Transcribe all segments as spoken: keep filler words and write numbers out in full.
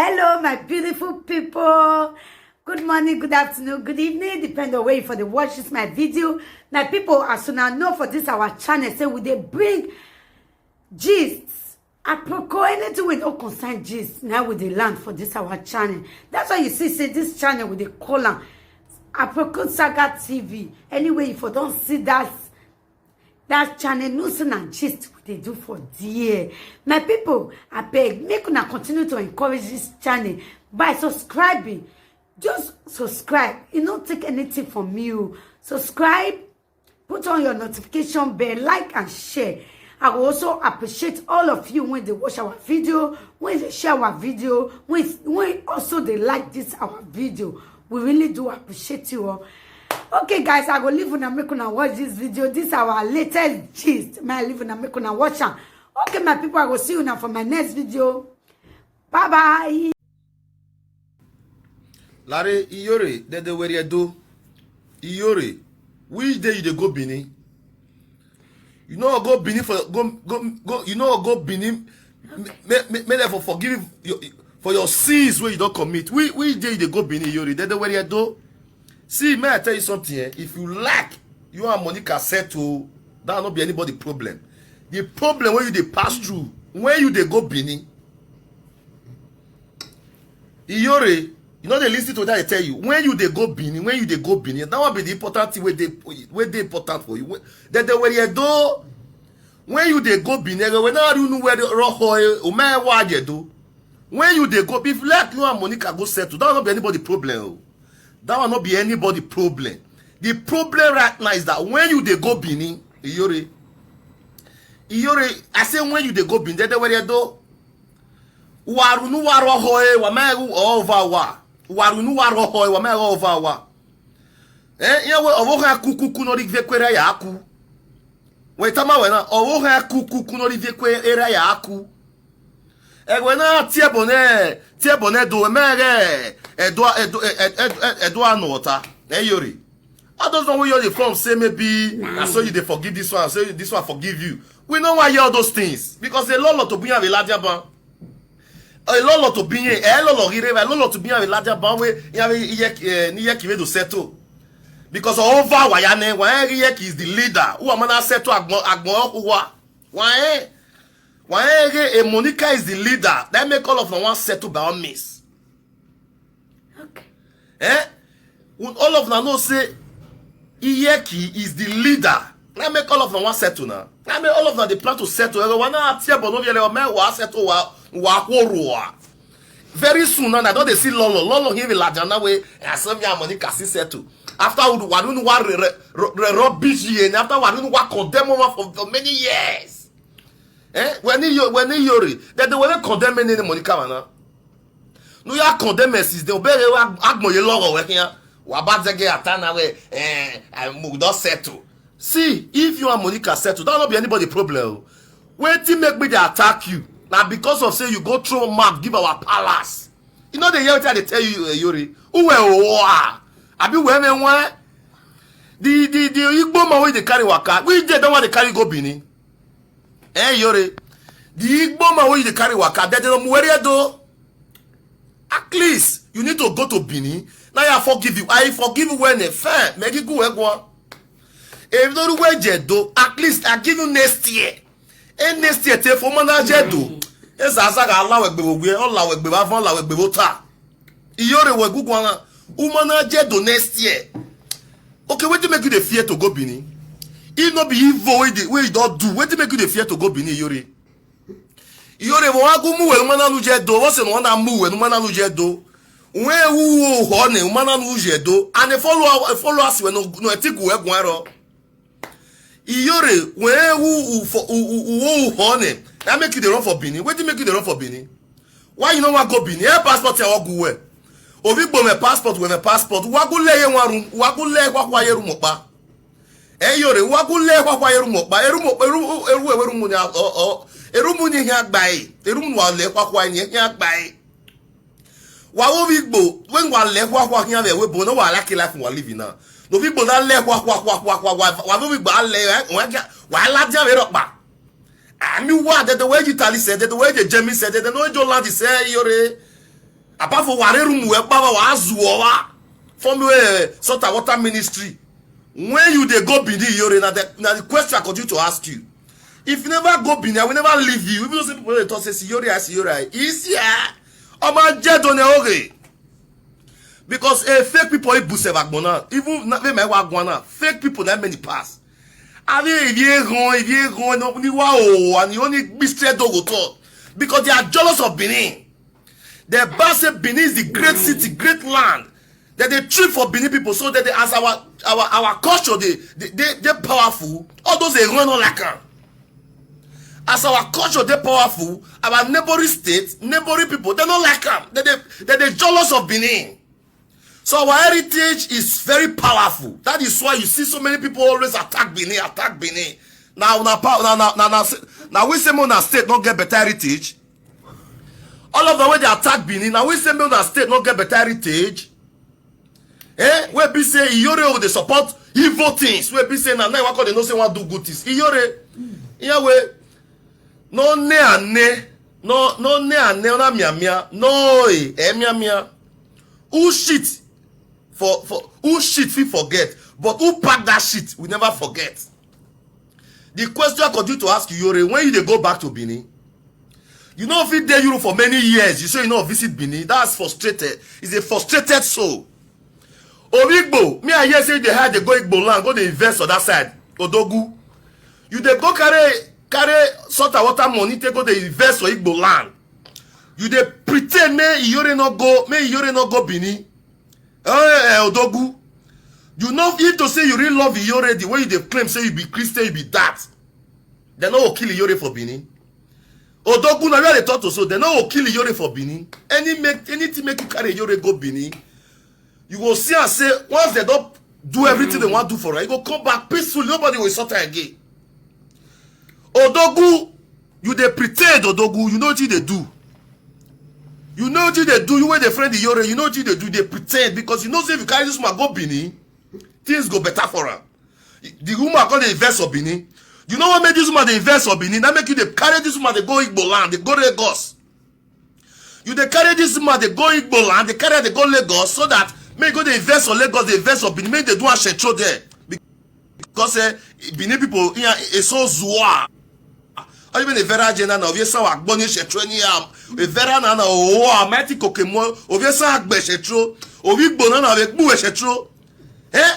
Hello, my beautiful people. Good morning, good afternoon, good evening, depend on where you for the watch this my video. My people, as soon as know for this our channel, say we dey bring gist. Aproko, anything we don't concern gist, now we dey land for this our channel. That's why you see, say this channel we dey call am Aproko Saga T V. Anyway, if you don't see that that channel, no say na gist we dey do for there. My people, I beg, make una continue to encourage this channel by subscribing. Just subscribe. You no take anything from you. Subscribe, put on your notification bell, like and share. I will also appreciate all of you when they watch our video, when they share our video, when, when also they like this our video. We really do appreciate you all. Okay, guys, I go leave una make una watch this video. This our latest gist. My leave una make una watch am. Okay, my people, I go see you now for my next video. Bye bye. Lare Iyore, Dede Weriado. Iyore, which day you dey go Benin? You no go Benin for go go go. You no go Benin. May may may dem for forgive you for your sins wey you don commit. Which which day you dey go Benin, Iyore? Dede Weriado. See, may I tell you something, eh? If you like, you and Monica settle. That no be anybody problem. The problem wey you dey pass through when you dey go Benin. Iyore, you no dey listen to what I tell you. When you dey go Benin, when you dey go Benin, that one be the important thing wey dey wey dey important for you. When- Dede Weriado, when you dey go Benin, when na you know where the roho o me wa je do. When you dey go, if like you and Monica go settle, that one no be anybody problem. Oh. That one no be anybody problem. The problem right now is that when you dey go Benin, Iyore, Iyore, I say when you dey go Benin, Dede Weriado, warunu waroho e wa me over wa. Warunu waroho e wa me over wa. Eh, ya we owo ha kukuku no rigve kwere ya aku. We tama we na owo ha kukuku no rigve kwere ya aku. Egwe na tie bone tie bone do me ge edo edo edo edo anota. Eh, Iyore. All those one wey you dey form say maybe na so you dey forgive this one, say this one forgive you. We no wan hear all those things because a lot of to bring have a larger ban. A lot of to bring a lot of give a lot of to bring have a larger ban wey you have a year ni year kiwe to settle. Because over wayane wayane is the leader. Who am I settle agbon agbon owa? Why? Why a Monica is the leader? That make all of them want settle by all means. Okay. Eh? When all of them know say Iyeki is the leader. That make all of them want settle now. That make all of them they plan to settle. Everyone now tear but no yele me wa settle wa wa horror. Very soon now, I don't they see Lolo. Lolo here with Lajana way. And some young money can see settle. After we don't want rubbish here. After we don't want condemn over for, for many years. Eh? When he when he yori, that the way condemn any money come now. No ya condemn is the obey agmoye logo working. Wa ba zege atana we eh I must not settle. See, if you and Monica settle, that will not be anybody problem. Wetin make me dey attack you? Na because of say you go throw mouth give our palace. You know the hear wetin I dey tell you, eh, Yori. Who were owa? Abi we me one? The the the Igbo man wey dey carry waka, we dey don want dey carry go Benin. Eh, Yori. The Igbo man wey dey carry waka, they dey no muwere do. At least you need to go to Benin. Now I forgive you. I forgive you when a fair. Megi go egwa. If no do well, Jedo, at least I give you next year. And next year, take for man Jedo. Eza aza ga ala wegbe wogwe, ola wegbe ba von la wegbe wota. Iyore wegu gwana. Umana Jedo next year. Okay, wetin make you dey fear to go Benin? If no be evil wey dey wey you don do, wetin make you dey fear to go Benin, Iyore? Iyore mo wa ku mu we umana lu Jedo, wo se no na mu we umana lu Jedo. We wu ho ne umana lu Jedo. And e follow e follow us we no no etiku we gwaro. Iyore we wu u fo u u u wo u ho ne. That make you dey run for Benin. Wetin make you dey run for Benin? Why you no wan go Benin? Eh, passport ya ogu we. Ovi gbo me passport we me passport. Wa ku le ye wan room. Wa ku le kwa kwa ye room pa. Eh, Iyore, wa ku le kwa kwa ye room pa. E room pa eru eru eru mu ni o o. E room ni hia gba e. E room wa le kwa kwa ni hia gba e. Wa wo vi gbo, when wa le kwa kwa hia ve we bo no wa like life wa living now. No vi gbo na le kwa kwa kwa kwa kwa wa wa wo vi gbo le eh, wa ja wa la dia ve ro pa. Ami wa de the way Italy said, the way Jamie said, the no jo land say Iyore. Apart from ware room we kpawa wa azu owa. From we sort of water ministry. When you dey go Benin, Iyore, na the, na the question I continue to ask you. If you never go Benin, I will never leave you. Even though some people dey talk say, "Iyore, I, Iyore, I." It's here. Omo, je don ne oge. Because, eh, fake people, if Buseva gbona, even na, me, my wa gbona, fake people, that many pass. Abi, if you go, if you go, no, ni wa o, and you only be straight dogo talk. Because they are jealous of Benin. They bad say Benin is the great city, great land. That they trip for Benin people, so that they, as our, our, our culture, they, they, they, they powerful. All those they run on like am. As our culture, they powerful. Our neighboring states, neighboring people, they don't like am. They, they, they, they jealous of Benin. So our heritage is very powerful. That is why you see so many people always attack Benin, attack Benin. Now, now, now, now, now, now, now we say more na state not get better heritage. All of the way they attack Benin, now we say more na state not get better heritage. Eh? We be say Iyore go dey support evil things. We be say na now what they no say want do good things. Iyore, yeah, we no ne ane, no, no ne ane, na mia mia, no, eh, eh, mia mia. Who shit for, for, who shit fit forget, but who pack that shit, we never forget. The question I continue to ask you, Iyore, when you dey go back to Benin, you know, if you dey Europe for many years, you say you no visit Benin. That's frustrated. It's a frustrated soul. Obigbo, me I hear say they had to go Igbo land, go dey invest on that side. Odogwu, you dey go carry, carry salt and water money, take go dey invest for Igbo land. You dey pretend, may Iyore no go, may Iyore no go Benin. Eh, eh, Odogwu, you know, if to say you really love Iyore, the way you dey claim say you be Christian, you be that, they no go kill Iyore for Benin. Odogwu, na where they talk to, so they no go kill Iyore for Benin. Any make, anything make you carry Iyore go Benin, you go see and say, once they don't do everything they want to do for her, you go come back peacefully, nobody will sort her again. Odogwu, you dey pretend, Odogwu, you know what you dey do. You know what you dey do, you wey dey friend Iyore, you know what you dey do, dey pretend, because you know say if you carry this man go Benin, things go better for am. The woman come dey invest for Benin. You know what make this woman dey invest for Benin? That make you dey carry this woman dey go Igbo land, dey go Lagos. You dey carry this woman dey go Igbo land, dey carry her dey go Lagos, so that make go dey invest for Lagos, dey invest for Benin, make they do a shetro there. Because, eh, Benin people, yeah, it's so zua. Ayi bene vera jena na ovie sa wa gboni shetro ni am. E vera na na o, amati kokemo, ovie sa agbe shetro. Ovi gbona na ve gbu shetro. Eh?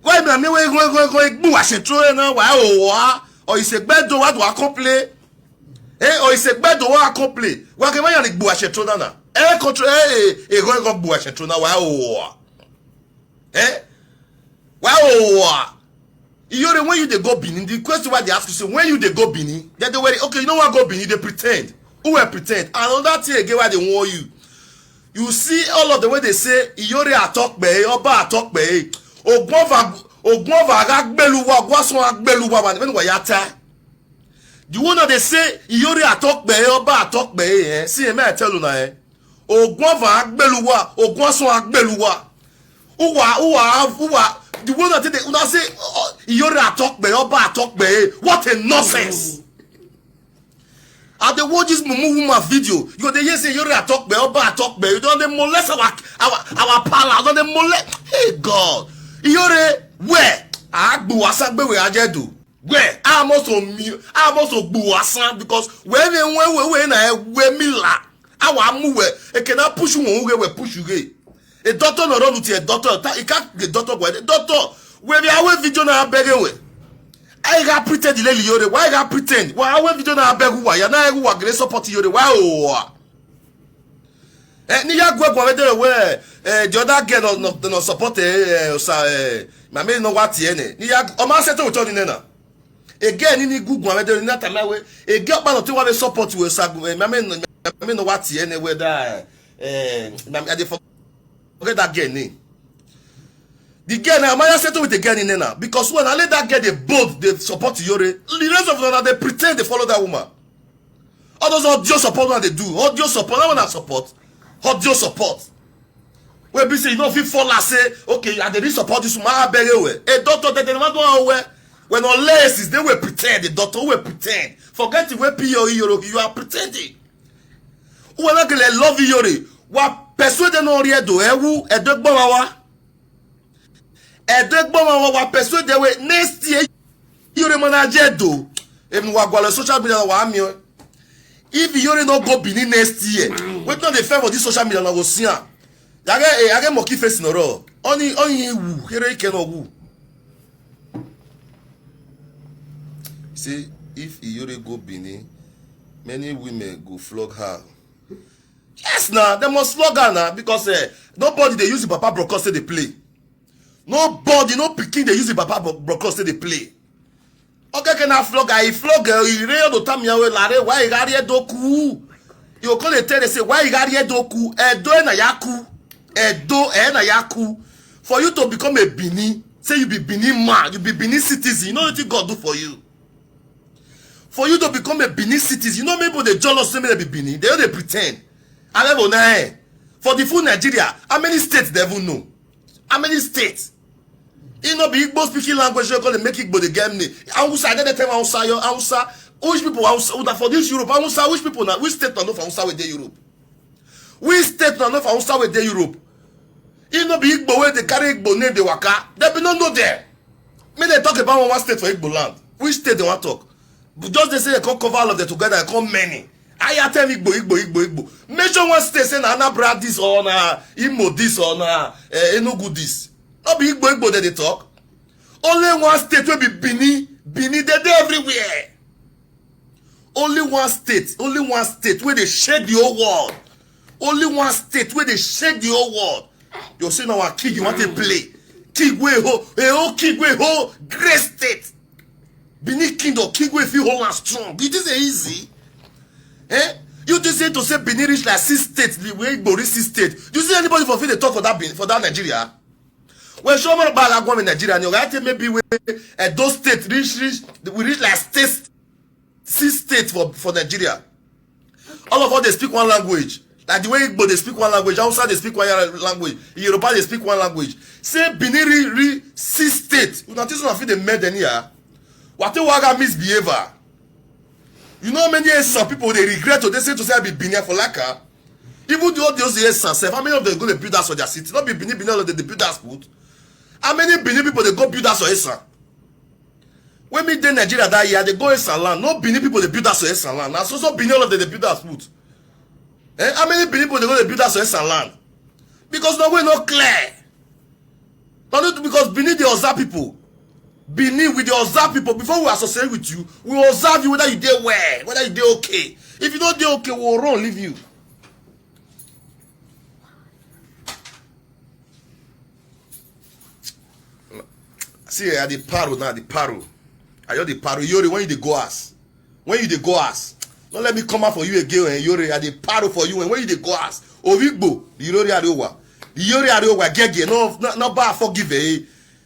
Why me, me, we go, go, go, gbu shetro na wa o wa. O ise gbe do wa do a complain. Eh, o ise gbe do wa complain. Wa ke ma ya ni gbu shetro na na. Eh, control, eh, eh, eh, go, go gbu shetro na wa o wa. Eh? Wa o wa. Iyore, when you dey go Benin, the question why they ask you say, when you dey go Benin, they dey worry. Okay, you know what, go Benin, they pretend. Who will pretend? Another thing again, why they warn you. You see all of the way they say, Iyore atalk be, Oba atalk be. Ogunova, Ogunova agbeluwa, Ogwason agbeluwa, wa ni wa yata. The one that they say, Iyore atalk be, Oba atalk be, eh? See, eh, may I tell you now, eh? Ogunova agbeluwa, Ogwason agbeluwa. Uwa, uwa, uwa. The one that they, una say, oh, Iyore atalk be, Oba atalk be. What a nonsense. I dey watch this mumu woman video. You dey hear say Iyore atalk be, Oba atalk be. You don dey molest our, our, our palace. Don dey molest. Hey God. Iyore, where? Agbu asagbe we ajedu. Where? I must on me. I must on gbu asan because when, when, when, when I, when me la. Awa mu we. E cannot push you, we, we push you. A doctor no run with a doctor. Ta-, he can't the doctor go. The doctor, we be away video na beg we. I got pretend the lady Iyore. Why I got pretend? Why away video na beg who? Ya na who agree support Iyore? Why oh? Eh, ni ya gwe gwe we there we, eh, the other girl no, no, no support, eh, eh, osa, eh, mama no what ye ne. Ni ya, o ma settle with you ni na. Again, ni gu gwe we there ni na time we. Again, but no ti wa we support we osa gu, eh, mama no, mama no what ye ne we da, eh, mama, I dey forget that girl name. The girl now, Maya settle with the girl in there now. Because when I let that girl, they both, they support Iyore. The rest of them, they pretend they follow that woman. All those audio support, what they do. Audio support, that one I support. Audio support. When be say, you know, if you fall, I say, okay, I dey really support this woman, I beg you. A doctor, they, they never do our way. When all laces, they will pretend. The doctor will pretend. Forget the way P O E, you, you are pretending. Who are not gonna love Iyore? Wa persuade no ri Edo, ewu, Edo gbọmọ wa. Edo gbọmọ wa, wa persuade we next year. Yore mana je Edo. Emi wa gwalo social media wa mi o. If Yore no go Benin next year, wait no dey fair for this social media na go see am. Yage, eh, yage monkey face no ro. Only, only wu, here ike no wu. Say, if Iyore go Benin, many women go flog her. Yes, now they must flog her now because uh, nobody they use the papa broadcast they play. Nobody, no picking they use the papa broadcast they play. Okay, can I flog her? He flog her. He real the time yawe lare. Why he got here doku? You call it tell they say why he got here doku? Edo na yaku. Edo na yaku. For you to become a Bini, say you be Bini man, you be Bini citizen. You know what God do for you? For you to become a Benin citizen, you know people they jealous say they be Benin. They only pretend. I level na eh. For the full Nigeria, how many states they even know? How many states? You know, be Igbo speaking language, you call it make Igbo the game name. Hausa, I get the time Hausa, your Hausa. Which people Hausa? That for this Europe, Hausa, which people now? Which state now for Hausa with the Europe? Which state now for Hausa with the Europe? You know, be Igbo where they carry Igbo name, they waka. They be no know there. May they talk about one state for Igbo land. Which state they want talk? But just they say they come cover all of them together and come many. I tell Igbo, Igbo, Igbo, Igbo. Mention one state say na Anambra this or na Imo this or na uh, Enugu this. Not be Igbo, Igbo that they talk. Only one state will be Bini. Bini, they dey everywhere. Only one state, only one state where they shake the whole world. Only one state where they shake the whole world. You see now a king you want to play. King wey ho, a whole king wey ho, great state. Benin kingdom, king wey feel hold and strong. It is easy. Eh? You just say to say Benin reach like six states, the way Igbo reach six states. You see anybody for feel they talk for that Benin, for that Nigeria? Well, show me about Agwam in Nigeria. And you right maybe we uh, those states reach reach we reach like states six states for for Nigeria. All of us they speak one language. Like the way Igbo they speak one language, Hausa they speak one language, Yoruba they speak one language. Say Benin re, re six states. You know this one feel the mad any ah. What a waga misbehavior. You know many years some people they regret to they say to say I be Benin for like her. Even the all those years some self, how many of them go to build house for their city? Not be Benin, Benin all of them they build house put. How many Benin people they go build house for Esan? When me dey Nigeria that year, they go Esan land. No Benin people they build house for Esan land. Now so so Benin all of them they build house put. Eh? How many Benin people they go they build house for Esan land? Because no way no clear. Not because Benin they observe people. Benin with the observe people. Before we associate with you, we observe you whether you dey well, whether you dey okay. If you don't dey okay, we'll run leave you. See, I dey paro now, the paro. I just dey paro. Yori, when you dey go ass, when you dey go ass, don't let me come out for you again. Eh, Yori, I dey paro for you. Eh, when you dey go ass, Ovigbo, the Yori Areowa, the Yori Areowa, Gege, no, no, no, ba forgive, eh,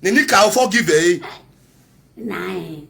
Ninika forgive, eh. Nine.